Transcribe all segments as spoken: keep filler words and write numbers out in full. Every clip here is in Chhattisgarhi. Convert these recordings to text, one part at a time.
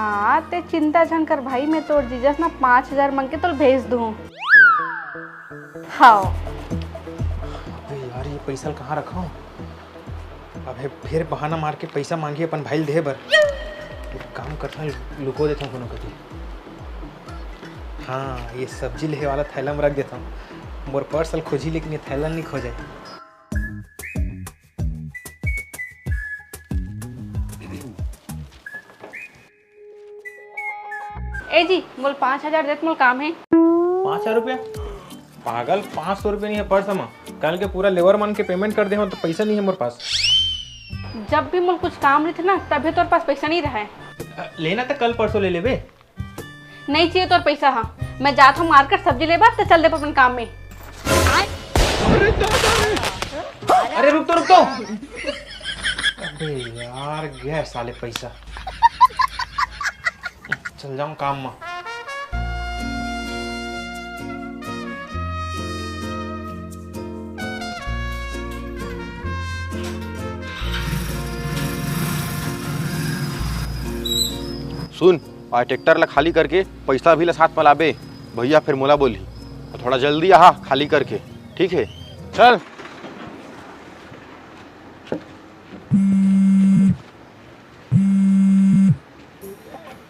हाँ, ते चिंता झन कर भाई, मैं तोर जीजस ना पाँच हजार मांग के तोल भेज दूँ। हाँ। अबे यार, ये पैसा ल कहाँ रखा हूँ? अबे फिर बहाना मार के पैसा मांगी अपन भाई ल दे बर। एक काम करता हूँ, लुको देता हूँ कोनो कति। हाँ, ये सब्जी लेहे वाला थैला में रख देता हूँ। मोर पर्स ल खोजी, लेकिन ये थैला नहीं खोजे। ए जी, मोल पाँच हजार देत, मोल काम है। पाँच हजार रुपया? पागल, पाँच सौ रुपया नहीं है पर्स मा। कल के पूरा लेबर मन के पेमेंट कर दे हो तो पैसा नहीं है मोर पास। जब भी मोल कुछ काम रहिथे ना, तभी तोर पास पैसा नहीं रहे। अ, लेना तो कल परसों ले लेबे। नहीं चाहिए तोर पैसा हा। मैं जात हूँ मार्केट सब्जी लेबर, तो चल दे अपन काम में। अरे रुक तो, रुक तो। अबे यार, गया साले पैसा। चल जाऊं काम में। सुन, आज ट्रैक्टर ला खाली करके पैसा भी ला साथ में लाबे। भैया फिर मोला बोलही, तो थोड़ा जल्दी आहा खाली करके, ठीक है? चल।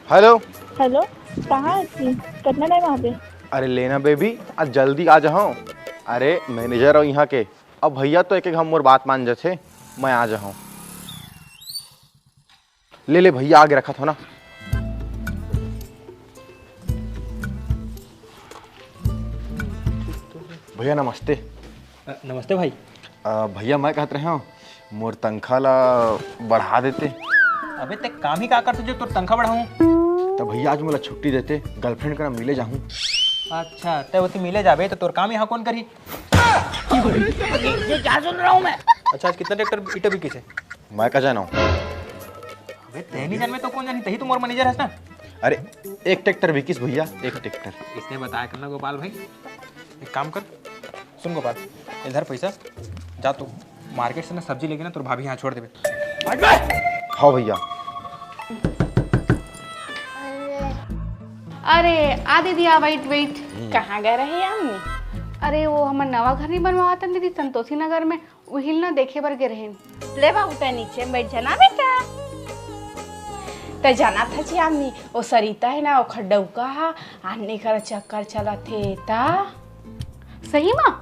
हेलो। हेलो, कहाँ हस? कितना टाइम आबे? अरे लेना बेबी, आज जल्दी आ जाओ। अरे मैनेजर हो यहाँ के। अब भैया तो एक एक हम मोर बात मान जाथे, मैं आ जाऊँ। ले ले भैया, आगे रखा था ना। भैया नमस्ते। अ, नमस्ते भाई। अ, भैया मैं कहत रहे हूँ, मोर तनखा ला बढ़ा देते। अबे ते काम ही का करते जो तोर तनखा बढ़ाऊँ? तो भैया आज मोला छुट्टी देते, गर्लफ्रेंड करा मिले जाहूँ। अच्छा, ते ओती मिले जाबे तो तोर काम यहाँ कौन करही? ये क्या सुन रहा हूँ मैं? अच्छा, आज कितना ट्रैक्टर ईटा बिकिस हे? मैं का जाना हूँ। अबे तैं नहीं जानबे तो कौन जानही, तही तो मोर मैनेजर हस ना। अरे एक ट्रैक्टर बिकिस भैया, एक ट्रैक्टर। इसने बताया करना गोपाल भाई। एक काम कर, सुन गोपाल, इधर पैसा, जा तू मार्केट से ना सब्जी लेके ना तोर भाभी यहाँ छोड़ देबे। हाँ भैया। अरे आ दीदी, आ, बैठ बैठ। कहाँ गए रहे यार? अरे वो हमर नवा घर नहीं बनवावत हन दीदी, संतोषी नगर में, उहिल ना देखे बर गे रहेन। ले बाबू, तैं नीचे में बैठ जाना बेटा। तैं जानत हस यामिनी, ओ सरिता हे ना, ओखर डउका हा, आने कर चक्कर चलत हे ता। सही मा?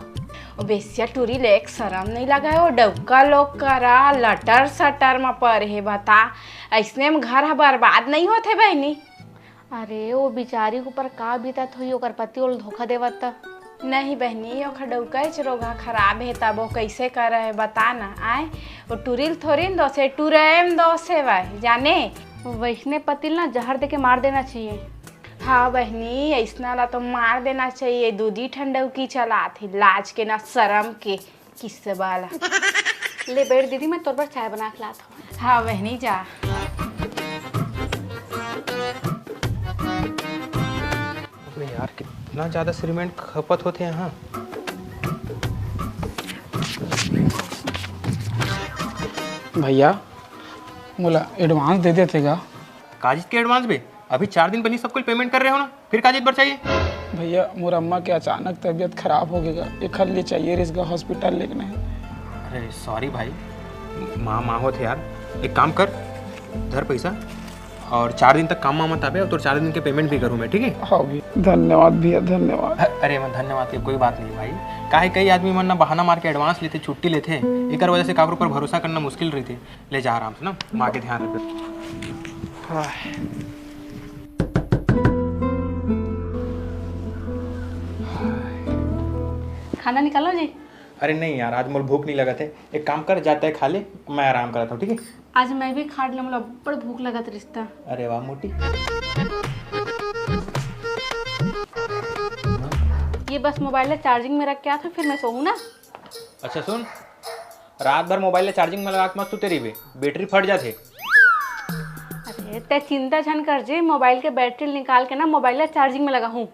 ओ बेसिया टूरी ले एक सरम नहीं लगा हे, ओ डउका लोग करा लटर सटर मा परे हे, बता। अइसने में घर हा बर्बाद नहीं होत हे बहिनी। अरे, वो बिचारी के ऊपर का बीतत होही, ओकर पति ओला धोखा देवत त। नहीं बहिनी, ओखर डउकाइच रोगहा खराब हे, तब वो कइसे करे हे, बता ना। आय, वो टुरिल थोड़ी न दोष हे, टुरैम दोष हे वह, जाने। वइसने पति ल ना जहर देके मार देना चाहिए। हाँ बहिनी, अइसना ला तो मार देना चाहिए, दू दी ठन डउकी चलात हे, लाज के ना सरम के। किस्से वाला। ले बैठ दीदी, मैं तोर बर चाय बना के लात हूँ। हाँ बहिनी, जा। अबे यार, कितना ज्यादा सीमेंट खपत होथे यहाँ। भैया, मोला एडवांस दे देते गा। काजित के एडवांस बे? अभी चार दिन पहले सब कुछ पेमेंट कर रहे हो ना, फिर काजित बर चाहिए? भैया, मोर अम्मा के अचानक तबीयत खराब हो गया, एखर लिए चाहिए रिस गा, हॉस्पिटल लेगना हे। अरे सॉरी भाई, माँ माँ होत हे यार। एक काम कर, धर पैसा और चार दिन तक काम वाम मत आबे, और तोर चार दिन के पेमेंट भी करूँ मैं, ठीक है? हाँ भैया, धन्यवाद भैया, धन्यवाद। अ-, अरे मैं धन्यवाद के कोई बात नहीं भाई, काहे कई आदमी मन ना बहाना मार के एडवांस लेथे, छुट्टी लेथे, एकर वजह से काकरो ऊपर भरोसा करना मुश्किल रहिथे। ले जा आराम से ना, माँ के ध्यान रख। खाना निकालो जी। अरे नहीं यार, आज मोला भूख नहीं लगत हे। एक काम कर, जा तैं खा ले, मैं आराम करत हूँ, ठीक है? आज मैं भी खा ले, मोला बड़ भूख लगत रिस ता। अरे वाह मोटी। ये बस मोबाइल ला चार्जिंग में रख के आत हूँ, फिर मैं सोहूँ ना। अच्छा सुन, रात भर मोबाइल ला चार्जिंग में लगा के मत सुते रहिबे, बैटरी फट जाथे। अरे, तैं चिंता झन कर जे, मोबाइल के बैटरी निकाल के ना मोबाइल ला चार्जिंग में लगाहूँ।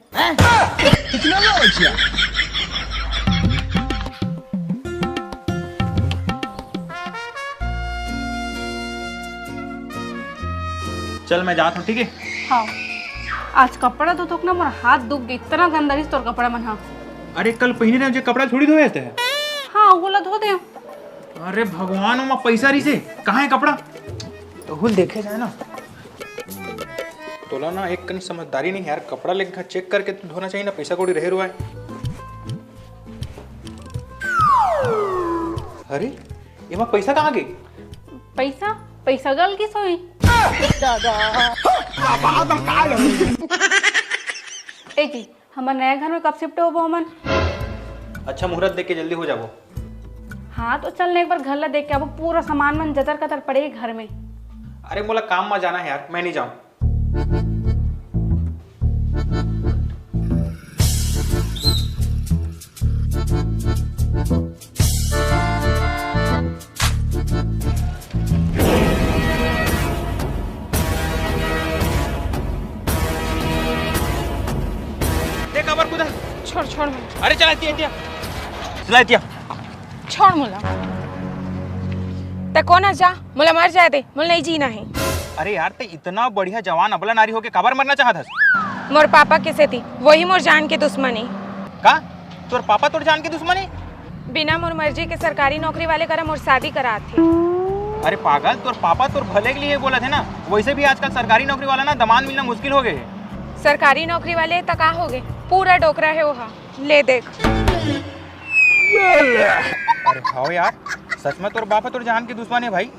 चल, मैं जात हूँ, ठीक है? हाँ, आज कपड़ा धोथोक ना, मोर हाथ दुख गे, इतना गंदा रहिस तोर कपड़ा मन हा। अरे, कल पहिने रहे जे कपड़ा थोड़ी धोए हस ते। हाँ, वो ला धो दे। अरे भगवान, ओमा पैसा रहिसे, कहाँ है कपड़ा? तो हुल देखे जाए ना। तोला ना एक कनी समझदारी नहीं यार, कपड़ा लेके चेक करके धोना चाहिए ना, पैसा कौड़ी रहे रुआए। अरे, एमा पैसा कहाँ गे? पैसा? पैसा गल गिस होही। ए जी, हमर नया घर में कब शिफ्ट होबो हमन? अच्छा मुहूर्त देख के जल्दी हो जाबो। हाँ, तो चल ना, एक बार घर ला देख के आबो, पूरा सामान मन जतर कतर पड़े हे घर में। अरे मोला काम मा जाना है यार, मैं नहीं जाऊँ। देख, अबर कुदा। छोड़, छोड़ मोला। अरे, चला दिया, दिया। चला दिया। छोड़ मोला। ते कोन हस, जा, मोला मर जाए दे, मोला नहीं जीना है। अरे यार, ते इतना बढ़िया जवान अबला नारी होके काबर मरना चाहत हस? मोर पापा के सेती, वही मोर जान के दुश्मन है। का? तोर पापा तोर जान के दुश्मन है? बिना मोर मर्जी के सरकारी नौकरी वाले करा मोर शादी करात हे। अरे पागल, तोर पापा तोर भले के लिए बोलत हे ना, वैसे भी आजकल सरकारी नौकरी वाला ना दमांद मिलना मुश्किल हो गए हे। सरकारी नौकरी वाले त का हो गए, पूरा डोकरा है वो हा। ले देख। अरे हाँ यार, सच में तोर बाप ह तोर जान के दुश्मन है भाई।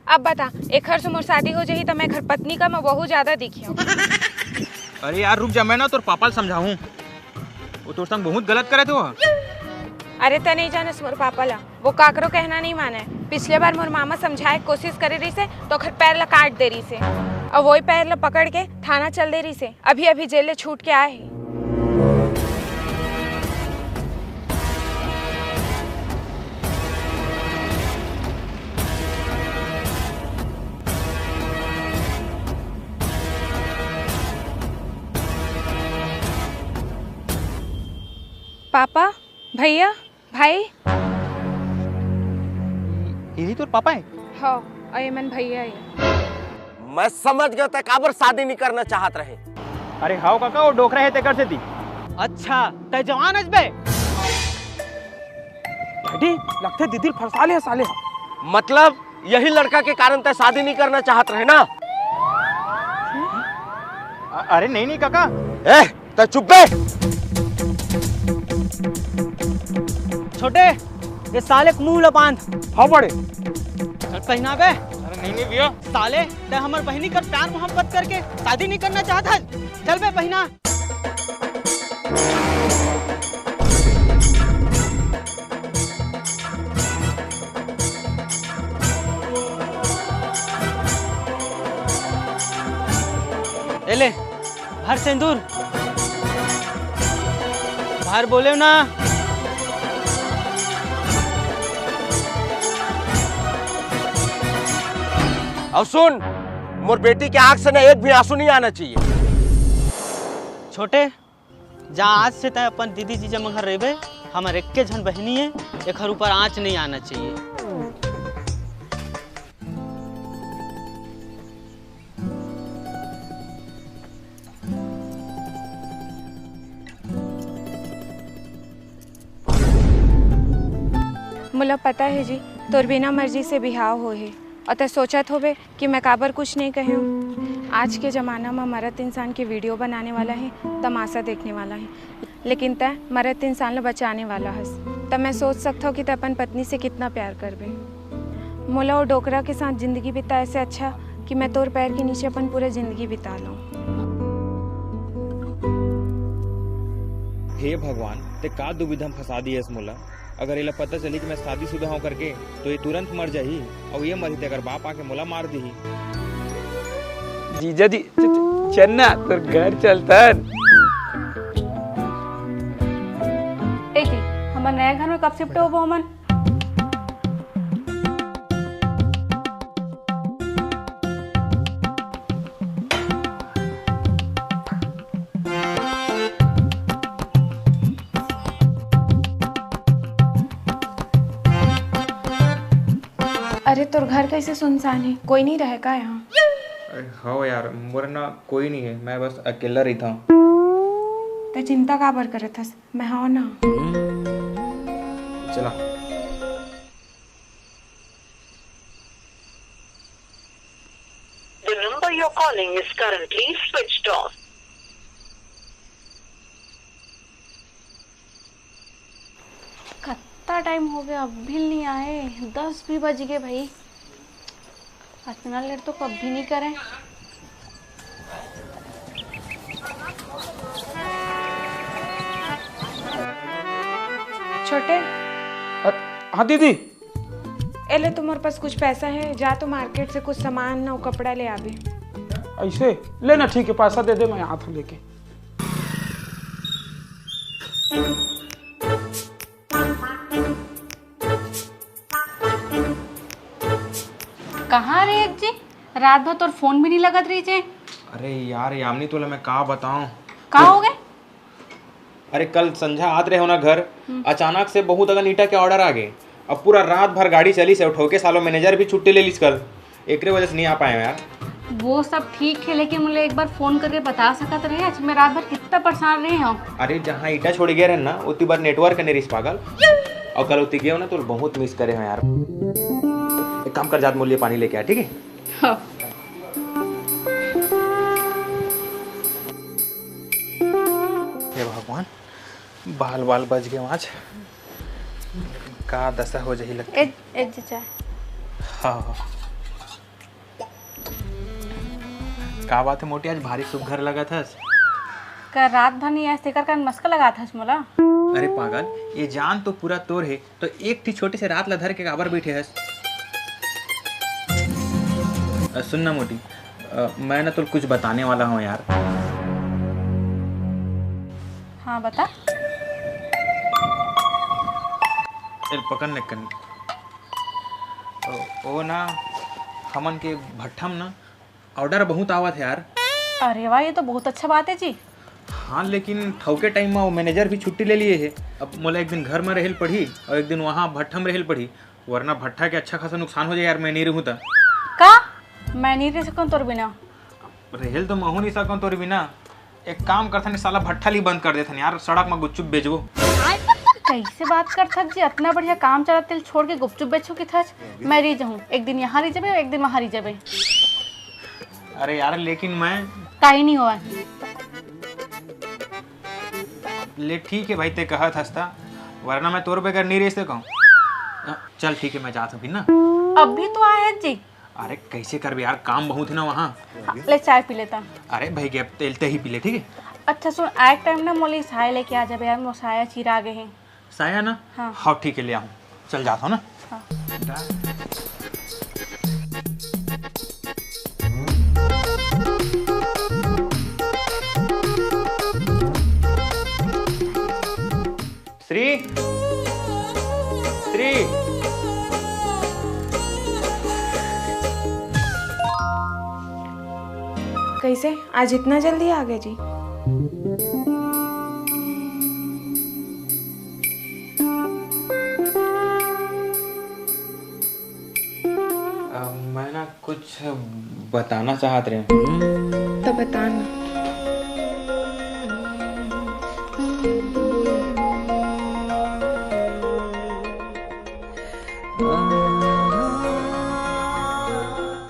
अब बता, एखर से मोर शादी हो जाही त मैं एखर पत्नी का मैं बहुत ज्यादा दिखियो। अरे यार रुक जा, मैं ना तोर पापा ल समझाहूँ, वो तोर संग बहुत गलत करे थे वो। अरे तै नहीं जानस मोर पापा ला, वो काकरो कहना नहीं माने। पिछले बार मोर मामा समझाए के कोशिश करे रहिसे तो ओखर पैर ला काट दे रहिसे, और वही पैर ला पकड़ के थाना चल दे रहिसे। अभी अभी जेल ले छूट के आए हे। पापा, भैया, भाई। यही तोर पापा है? हाँ, और ये मन भैया है। मैं समझ गया था काबर शादी नहीं करना चाहत रहे। अरे हाव काका, वो डोकरा है तेकर सेती। अच्छा, तै जवान अस बे। भाई, लगथे दीदी ल फंसा ले साले। मतलब यही लड़का के कारण तै शादी नहीं करना चाहत रहे ना? अ-, अरे नहीं, नहीं काका। ए, तै चुप बे। छोटे, ये साले के मुंह ला बांध। हाँ बड़े। चल पहिना बे। अरे नहीं, नहीं भैया। साले, तै हमर बहिनी कर प्यार मोहब्बत करके शादी नहीं करना चाहत हस। चल बे पहिना। ए ले, भर सेंदूर। बाहर बोले ना। और सुन, मोर बेटी के आंख से ना एक भी आंसू नहीं आना चाहिए। छोटे, जा आज से तै अपन दीदी जीजा मन घर रहिबे, हमर एक्के झन बहिनी है, एखर ऊपर आंच नहीं आना चाहिए। मोला पता है जी, तोर बिना मर्जी से बिहाव होए हे, और तै सोचत होबे कि मैं काबर कुछ नहीं कहे हूँ। आज के जमाना में मरत इंसान की वीडियो बनाने वाला है, तमाशा देखने वाला है, लेकिन तै मरत इंसान ला बचाने वाला हस। तब मैं सोच सकता हूँ कि तै अपन पत्नी से कितना प्यार करबे। मोला वो डोकरा के साथ जिंदगी बिताए से अच्छा कि मैं तोर पैर के नीचे अपन पूरा जिंदगी बिता लूँ। हे भगवान, ते का दुविधा में फंसा दिए हस मोला। अगर एला पता चली कि मैं शादीशुदा हूँ करके, तो ये तुरंत मर जाही, और ये मरही ते अगर बाप आके मोला मार दीही। जीजा जी, च-, च-, चल ना, तोर घर चलतन। ए जी, हमर नया घर में कब शिफ्ट होबो हमन? अरे, तोर घर कैसे सुनसान है? कोई नहीं रहे का यहाँ? हव यार, मोर ना कोई नहीं है, मैं बस अकेला रहिथंव। त चिंता काबर करत हस, मैं हव ना। चला। The number you're calling is currently switched off. कत्ता टाइम हो गया, अब भी नहीं आए। दस भी बज गए भाई, इतना लेट तो कभी नहीं करे। छोटे। अ, हाँ दीदी। ए ले, तुम्हारे पास कुछ पैसा है, जा तो मार्केट से कुछ सामान अउ कपड़ा ले आबे। ऐसे? ले ना, ठीक है, पैसा दे दे, मैं आत हूँ लेके। कहाँ रहे जी? रात भर तोर फोन भी नहीं लगत रही जे। अरे यार यामिनी, तोला मैं का बताऊं? का हो गए? अरे, कल संझा आत रहे हो ना घर, हम्म। अचानक से बहुत अकन ईटा के ऑर्डर आ गए। अब पूरा रात भर गाड़ी चलिस हे, ठोके सालो मैनेजर भी छुट्टी ले लिस कल, एकरे वजह से नहीं आ पाए हो यार। वो सब ठीक है, लेकिन मुझे एक बार फोन करके बता सकत रहे, आज मैं रात भर कितना परेशान रहे हूँ। अरे, जहाँ ईटा छोड़ी गए रहे ना, उतनी बार नेटवर्क नहीं रहिस पागल, और कल उतनी गए हो ना तो बहुत मिस करे हो यार। एक काम कर, जात मोर लिए पानी लेके आ, ठीक है? हाँ। हे भगवान, बाल बाल बज गए आज, का दशा हो जाही लगता। ए, ए, चाय। हाँ, हाँ। का बात है मोटी, आज भारी सुघर लगत हस। का रात भर नहीं आए, तेकर कारण मस्का लगात हस मोला? अरे पागल, ये जान तो पूरा तोर है, तो एक ठी छोटी से रात ला धर के काबर बैठे हस? अ, सुन ना मोटी, अ, मैं ना तोल कुछ बताने वाला हूँ यार। हाँ, बता। चल, पकड़ ने कन। ओ, ओ ना, हमन के भट्ठम ना ऑर्डर बहुत आवत है यार। अरे वाह, ये तो बहुत अच्छा बात है जी। हाँ, लेकिन ठौके टाइम में वो मैनेजर भी छुट्टी ले लिए है। अब मोला एक दिन घर में रहेल पड़ी और एक दिन वहाँ भट्ठम रहेल पड़ी, वरना भट्ठा के अच्छा खासा नुकसान हो जाए यार, मैं नहीं रहूँ त। का? मैं नहीं रह सकूँ तोर बिना। रहेल तो महू नहीं सकूँ तोर बिना। एक काम करथन, साला भट्ठा ली बंद कर देथन यार, सड़क में गुपचुप बेचबो। कैसे बात करथस जी, इतना बढ़िया काम चलत तेल छोड़ के गुपचुप बेचो किथस? मैं रह जाऊँ, एक दिन यहाँ रह जाबे, एक दिन वहाँ रह जाबे। अरे यार, लेकिन मैं काई नहीं हुआ। ले ठीक है भाई, ते कहत हस ता, वरना मैं तोर बगैर नहीं रह सकूँ। चल ठीक है, मैं जात हूँ फिर ना। अभी तो आए हैं जी। अरे कैसे करबे यार, काम बहुत है ना वहाँ। हाँ, ले चाय पी लेता। अरे भाई, अब तेल ते ही पी ले, ठीक है? अच्छा सुन, आए टाइम ना मोली साया लेके आ जाबे यार, मोर साया चिरा गए हैं। साया ना? हाँ। हाँ, ठीक है, ले आऊँ। चल जाता हूँ ना। हाँ। श्री, श्री। कैसे आज इतना जल्दी आ गए जी? अ, मैं ना कुछ बताना चाहत रहे। तो बता ना।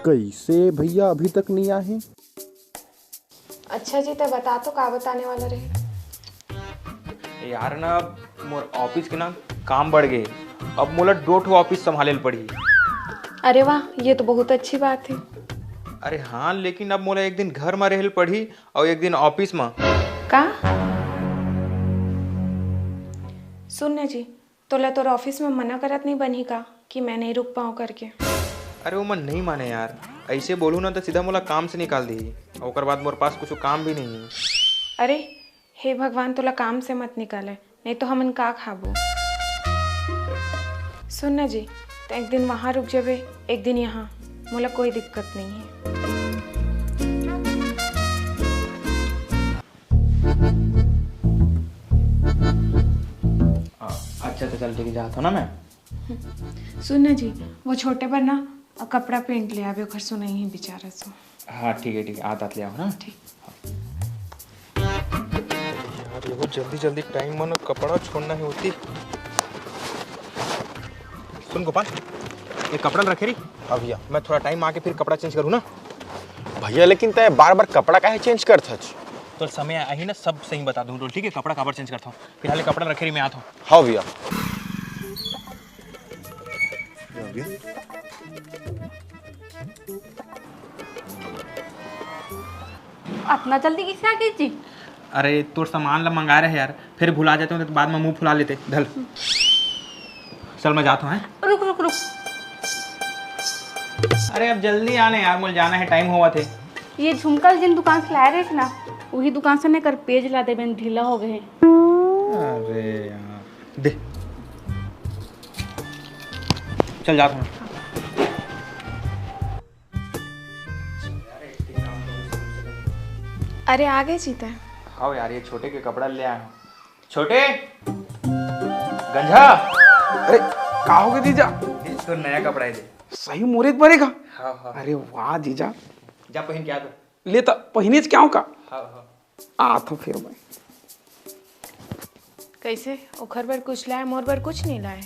कैसे भैया अभी तक नहीं आए हैं? अच्छा जी, तो बता तो का बताने वाला रहे? यार ना, मोर ऑफिस के ना काम बढ़ गए, अब मोला दो ठो ऑफिस संभाले ल पड़ही। अरे वाह, ये तो बहुत अच्छी बात है। अरे हाँ, लेकिन अब मोला एक दिन घर में रहे ल पड़ही और एक दिन ऑफिस में। का? सुन ना जी, तोला तोर ऑफिस में मना करत नहीं बनही का कि मैं नहीं रुक पाऊँ करके? अरे वो मन नहीं माने यार, ऐसे बोलू ना तो सीधा मोला काम से निकाल दी, ओकर बाद मोर पास कुछ काम भी नहीं है। अरे हे भगवान, तोला काम से मत निकाले, नहीं तो हमन का खाबो। सुन ना जी, तो एक दिन वहाँ रुक जाबे, एक दिन यहाँ, मोला कोई दिक्कत नहीं है। अच्छा तो चल ठीक है, जात हूँ ना मैं। सुन ना जी, वो छोटे बर ना कपड़ा पेंट ले आबे, ओकर सुनई है बेचारा सो। हाँ, ठीक है, ठीक है, आत आत ले आव ना। ठीक। यार, ये बहुत जल्दी जल्दी टाइम मन कपड़ा छोड़ना है होती। सुन गोपाल, ये कपड़ा रखे रही। हाँ भैया। मैं थोड़ा टाइम आके फिर कपड़ा चेंज करूँ ना। भैया, लेकिन तय बार बार कपड़ा काहे चेंज करथच? तो समय आही ना, सब सही बता दूँ तो, ठीक है? कपड़ा काबर चेंज करता हूँ, फिलहाल ये कपड़ा रखे रही, मैं आता हूँ। हाँ भैया। अतना जल्दी कइसे आ गे जी? अरे, तोर सामान ला मंगाए रहे यार, फिर भुला जाते हो तो बाद में मुंह फुला लेते। धल। चल, मैं जाता हूँ, हैं? रुक, रुक, रुक। अरे, अब जल्दी आने यार, मोला जाना है, टाइम होवत हे। ये झुमका ल जिन दुकान से लाए रहे ना, वही दुकान से ना कर पेज ला देबे, ढीला हो गए हैं। अरे यार, दे। चल, जाता हूँ। अरे, आ गए जी तय। हाँ यार, ये छोटे के कपड़ा ले आया हूँ। छोटे, गंजा। अरे, का हो गया जीजा? ये तो नया कपड़ा है, दे। सही मोरे बर का? हाँ, हाँ। अरे वाह जीजा। जा पहिन के आ तो। ले त पहिनेच के आंव का? हाँ, हाँ। आत हंव फेर मैं। कइसे? ओखर बर कुछ लाए, मोर बर कुछ नइ लाए।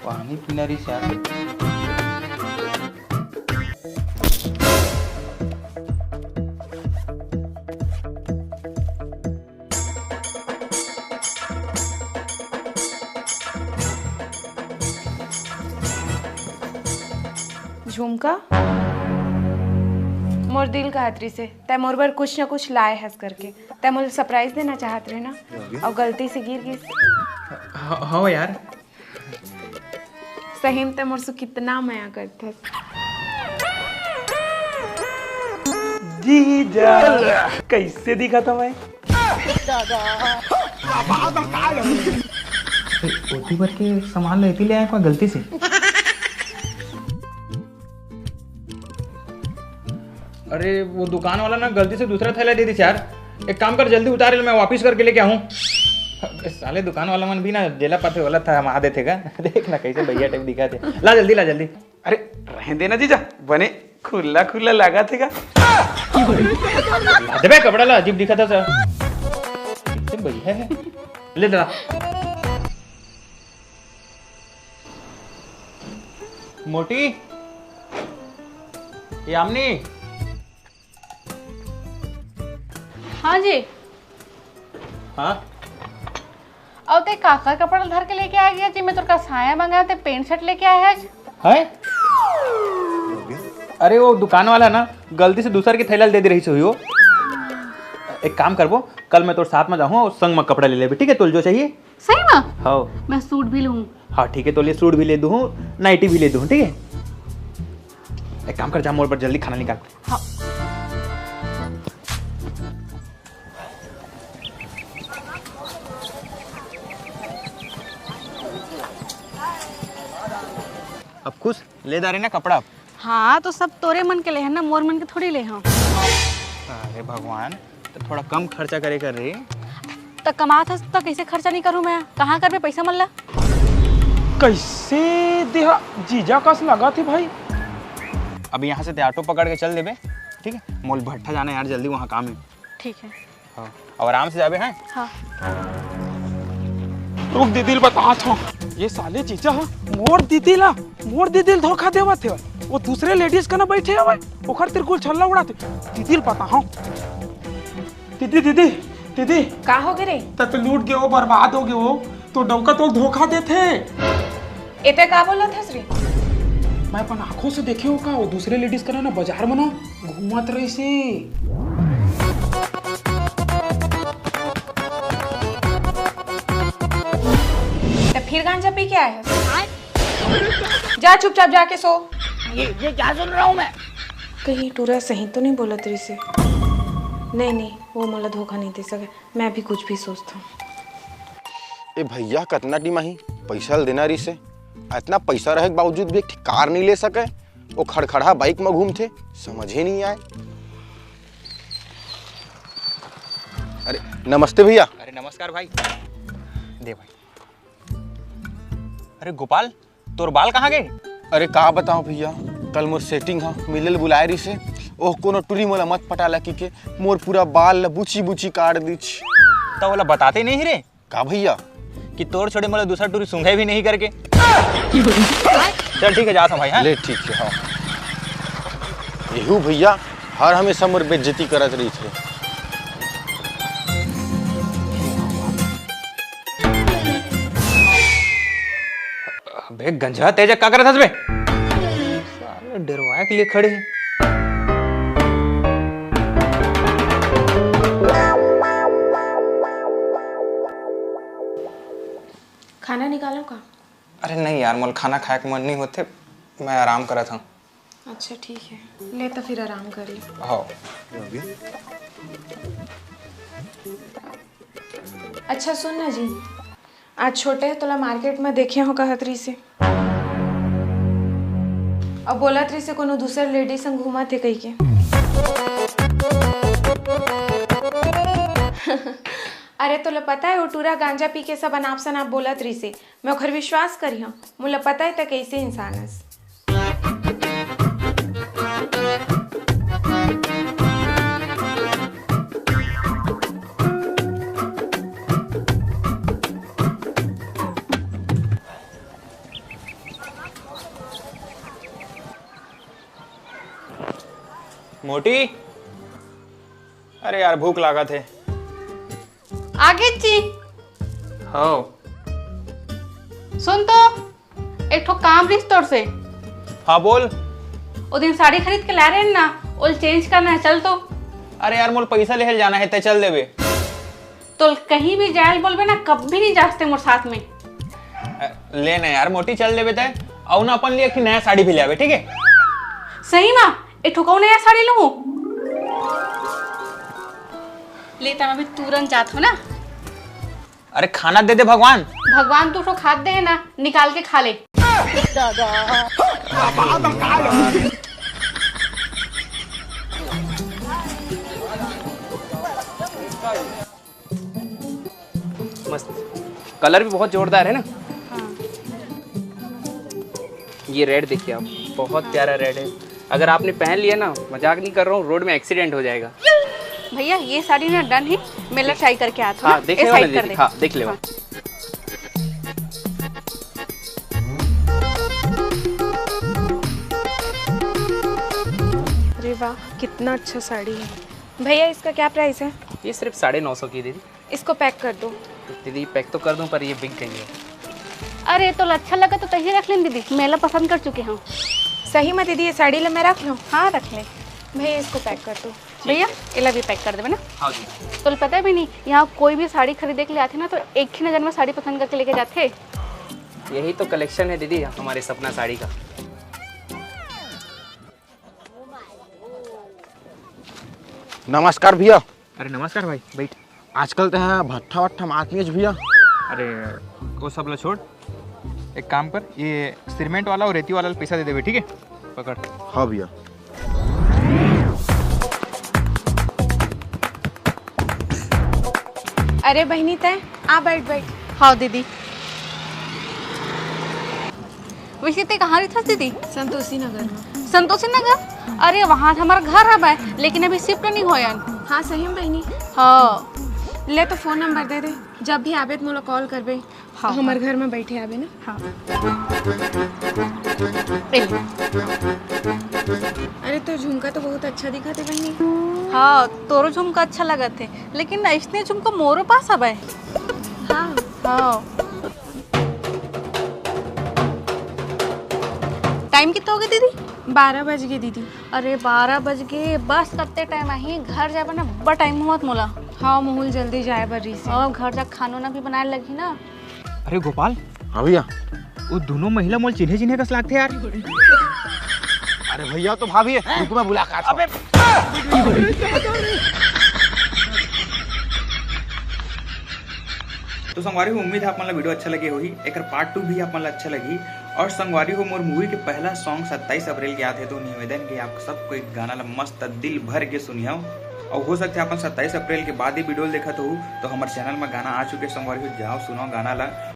पानी पीना रहिस यार। झुमका? मोर दिल कहत रहिसे, तैं मोर बर कुछ न कुछ लाए हस करके। तैं मोला surprise देना चाहत रहे ना, अउ गलती से गिर गिस। ह-, हव यार। सही में तैं मोर से कितना मया करथस। जीजा, कइसे दिखत हंव मैं? ओती बर के सामान ला एती ले आए का गलती से? अरे, वो दुकान वाला ना गलती से दूसरा थैला दे दिस यार। एक काम कर, जल्दी उतार ले, मैं वापिस करके लेके आहूं। अबे साले, दुकान वाला मन भी ना जेला पाथे ओला थमा देथे गा। देख ना कइसे भैया type दिखत हे। ला जल्दी, ला जल्दी। अरे, रहे देना जीजा, बने खुल्ला खुल्ला लागत हे गा। ला देबे कपड़ा ला, अजीब दिखत हे सर। कइसे भैया हे? ले ला। मोटी, यामिनी। हाँ जी। हाँ? अउ तैं काकर कपड़ा धर के लेके आ गे, जेमे तोर का साया मंगाए, तैं pant shirt लेके आए हस? हैं? अरे, वो दुकान वाला ना गलती से दूसर के थैला ल दे दे रहिस होही वो। एक काम करबो, कल मैं तोर साथ में जाहूं अउ संग में कपड़ा ले लेबे, ठीक है? तोला जो चाहिए। सही में? हव। मैं suit भी लूं। हाँ, ठीक है, तोला suit भी ले दूं, nighty भी ले दूं, ठीक है? एक काम कर, जा मोर बर जल्दी खाना निकाल। हाँ। अब खुश? ले डारे ना कपड़ा। हाँ, तो सब तोरे मन के ले हंव ना, मोर मन के थोड़ी ले हंव। अरे भगवान, त थोड़ा कम खर्चा करे कर रे। त कमात हस त कइसे खर्चा नइ करूं मैं? कहाँ करबे पइसा मन ला? कइसे देहा जीजा कस लगत हे भाई। अब यहाँ से तैं auto पकड़ के चल देबे, ठीक है? मोला भट्ठा जाना हे यार, जल्दी वहाँ काम हे। ठीक है। हाँ, अउ आराम से जाबे, हैं? हाँ। रुक, दीदी ल बतात हंव। ये साले जीजा ह मोर दीदी ला, मोर दीदी ल धोखा देवत हे। वो दूसरे ladies कना बइठे हवय, ओखर तीर गुलछल्ला उड़ात हे। दीदी ल बताहूं। दीदी, दीदी, दीदी। का हो गे रे? तैं तो लूट गे हो, बर्बाद हो गे हो। तोर डउका तोला धोखा देथे। ए तैं का बोलत हस रे? मैं अपन आंखों से देखे हंव का, वो दूसरे ladies करा ना बाजार में ना घूमत रहिसे। त फिर गांजा पी के आए हस? जा चुपचाप जाके सो। ये, ये क्या सुन रहा हूँ मैं? कहीं टूरा सही तो नहीं बोलत रहिसे? नहीं, नहीं, वो मोला धोखा नहीं दे सके। मैं भी कुछ भी सोचता हूँ। ए भैया, कतना टीम आही? पैसा ल देना रहिसे। अतना पैसा रहे के बावजूद भी एक ठे कार नहीं ले सके। वो खड़खड़ा bike में घूमथे, समझे नहीं आए। अरे नमस्ते भैया। अरे नमस्कार भाई। दे भाई। अरे गोपाल, तोर बाल कहाँ गे? अरे का बताओ भैया, कल मोर सेटिंग ह, मिले ल बुलाए रिहिसे, ओह कोनो टुरी मोला मत पटा ला कहिके, मोर पूरा बाल ल बुची बुची काट दिस। त ओला बताते नहीं रे? का भैया? कि तोर छोड़े मोला दूसरा टुरी सूंघे भी नहीं करके। चल ठीक है, जात हूँ भाई, हाँ? ले ठीक है, हाँ। एहू भैया हर हमेशा मोर बेइज्जती करत रहिथे। अबे गंजा, तेजा का करत हस बे? साले डरवाए के लिए खड़े हैं। खाना निकालो का? अरे नहीं यार, मोला खाना खाए के मन नहीं होथे, मैं आराम करत हूँ। अच्छा ठीक है, ले तो फिर आराम कर ले। हाँ। अच्छा सुन ना जी, आज छोटे तोला मार्केट में देखे हो कहत रहिसे, अउ बोलत रहिसे कोनो दूसर लेडी संग घूमत हे कहिके। अरे तोला पता है वो टूरा गांजा पी के सब अनाप शनाप बोलत रहिसे, मैं ओखर विश्वास करिहूँ? मोला पता है त कैसे इंसान हस। मोटी, अरे यार, भूख लागत हे। आगे जी। हो। सुन तो, एक ठो काम रिहिस तोर से। हाँ, बोल। वो दिन साड़ी खरीद के लाए रहे ना, ओल चेंज करना है, चल तो। अरे यार, मोल पैसा लेहे ल जाना है, तै चल देबे। तो कहीं भी जायल बोलबे ना, कभी नहीं जासते मोर साथ में। अ, ले ना यार, मोटी चल देबे तै। अउ ना अपन लिए एक ठो नया साड़ी भी ले आबे, ठीक है? सही में? एक ठो कौन नया साड़ी लूं? ले त मैं अभी तुरंत जात हूँ ना। अरे खाना दे दे भगवान। भगवान तू तो खात दे है ना, निकाल के खा ले। मस्त, कलर भी बहुत जोरदार है ना। हाँ। ये रेड देखिए आप, बहुत प्यारा रेड है। अगर आपने पहन लिया ना, मजाक नहीं कर रहा हूँ, रोड में एक्सीडेंट हो जाएगा। भैया ये साड़ी ना डन है, मैं ला ट्राई करके आती हूँ हाँ, ना। देख ले वाला दीदी, हाँ, देख ले वाला। अरे वाह, कितना अच्छा साड़ी है। भैया इसका क्या प्राइस है? ये सिर्फ साढ़े नौ सौ की दीदी। इसको पैक कर दो। दीदी पैक तो कर दूं पर ये बिक गई है। अरे तो अच्छा लगा तो तही रख लें दीदी, मैं ला पसंद कर चुकी हूँ। सही में दीदी ये साड़ी ला मैं रख लूँ? हाँ रख ले। भैया इसको पैक कर दो। भैया एला भी पैक कर देबे ना। हाँ जी। तो पता है भी नहीं, यहाँ कोई भी साड़ी खरीदे के लिए आते ना तो एक ही नजर में साड़ी पसंद करके लेके जाते। यही तो कलेक्शन है दीदी हमारे सपना साड़ी का। नमस्कार भैया। अरे नमस्कार भाई, बैठ। आजकल तो यहाँ भट्ठा वट्ठा मारत नहीं है भैया। अरे वो सब ला छोड़, एक काम कर, ये सीमेंट वाला और रेती वाला ला पैसा दे देबे, ठीक है? पकड़। हाँ भैया। अरे बहिनी तय आ, बैठ बैठ। हाँ दीदी। वैसे ते कहाँ रहिथस दीदी? संतोषी नगर में। संतोषी नगर? अरे वहाँ तो हमारा घर हवय, लेकिन अभी शिफ्ट नहीं होयन। हाँ सही में बहिनी। हाँ। ले तो फोन नंबर दे दे, जब भी आबे तो मोला कॉल करबे। हाँ, तो हमारे घर में बैठे आबे ना। हाँ। ए ले। अरे तो झुमका तो बहुत अच्छा दिखत हे बहिनी। हाँ, तोरो झुमका अच्छा लगत हे, लेकिन ऐसने झुमका मोरो पास हवय। हाँ। हाँ। टाइम कितना हो गया दीदी? बारह बज गए दीदी। अरे बारह बज गए, बस कत्ते टाइम आही, घर जाबे ना बड़ा टाइम होवत मोला। हाँ मोहुल जल्दी जाए बर रहिस। और घर जा खानो ना भी बनाए लगही ना। अरे गोपाल। हाँ भैया। वो दोनों महिला मोल चिन्हे चिन्हे कस लागथे यार। अरे भैया तो भाभी है, रुको मैं बुला के आता हूँ। अबे तो संगवारी हो, उम्मीद है आप मन ला वीडियो अच्छा लगे होही, एकर पार्ट टू भी आप मन ला अच्छा लगही। और संगवारी हो, मोर मूवी के पहला सॉन्ग सत्ताईस अप्रैल के आथे, तो निवेदन के आप सबको एक गाना ला मस्त दिल भर के सुनियाओ। और हो सकता है अपन सत्ताईस अप्रैल के बाद ही वीडियो देखत हो, तो हमारे चैनल में गाना आ चुके संगवारी हो, जाओ सुनाओ गाना ला।